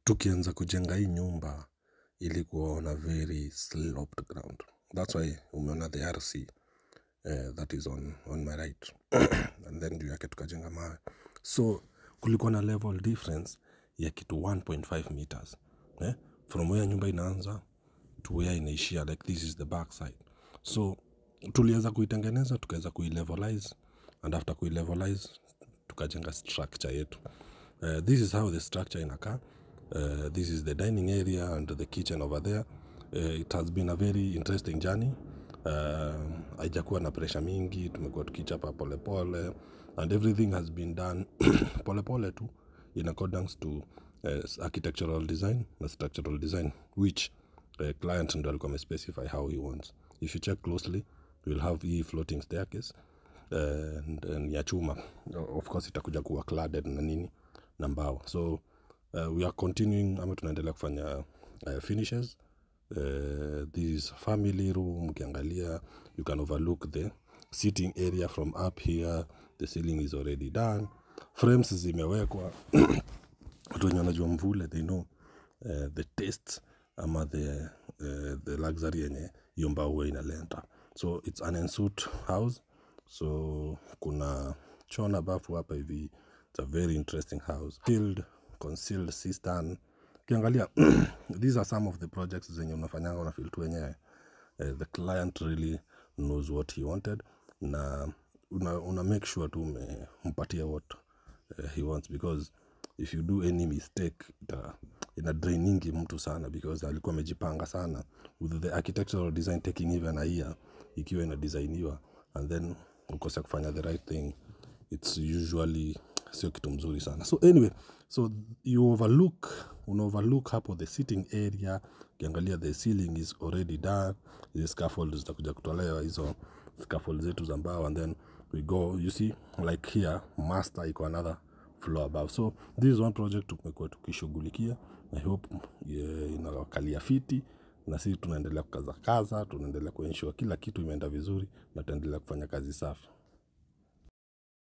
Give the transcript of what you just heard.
Tukianza kujenga hii nyumba, ilikuwa on a very sloped ground. That's why umeona the RC that is on my right, and then juu yake tukajenga mawe. So kulikuwa na level difference ya kitu 1.5 meters, eh? From where nyumba inaanza to where inaishia. Like, this is the back side. So tuliweza kuitengeneza, tukaweza kuilevelize, and after kuilevelize tukajenga structure yetu. This is how the structure inakaa. This is the dining area and the kitchen over there. It has been a very interesting journey. Haijakuwa na pressure mingi. Tumekuwa tukichapa polepole and everything has been done polepole tu in accordance to architectural design na structural design, which client ndo alikuwa amespecify how he wants. If you check closely, we'll have hii floating staircase and ya chuma. Of course itakuja kuwa cladded na nini na mbao. So we are continuing, ama tunaendelea kufanya finishes. This is family room. Ukiangalia, you can overlook the sitting area from up here. The ceiling is already done, frames zimewekwa. Watu wenye wanajua mvule, they know the taste ama the luxury yenye hiyo mbao huwa inaleta. So it's an ensuite house. So kuna choo na bafu hapa hivi. It's a very interesting house. Filled, concealed cistern. Ukiangalia, these are some of the projects zenye unafanyanga, unafeel tu wenyewe the client really knows what he wanted, na una make sure tu umempatia what he wants, because if you do any mistake, ina drainingi mtu sana, because alikuwa amejipanga sana with the architectural design, taking even a year ikiwa inadesigniwa, and then ukose kufanya the right thing. It's usually sio kitu mzuri sana. So anyway, so you overlook, una overlook hapo the sitting area. Ukiangalia, the ceiling is already done. Hizi scaffold zitakuja kutolewa, hizo scaffold zetu za mbao, and then we go, you see, like here, master iko another floor above. So this is one project tumekuwa tukishughulikia. I hope, yeah, inawakalia fiti, na sisi tunaendelea kukaza kaza, tunaendelea kuensure kila kitu imeenda vizuri na tunaendelea kufanya kazi safi.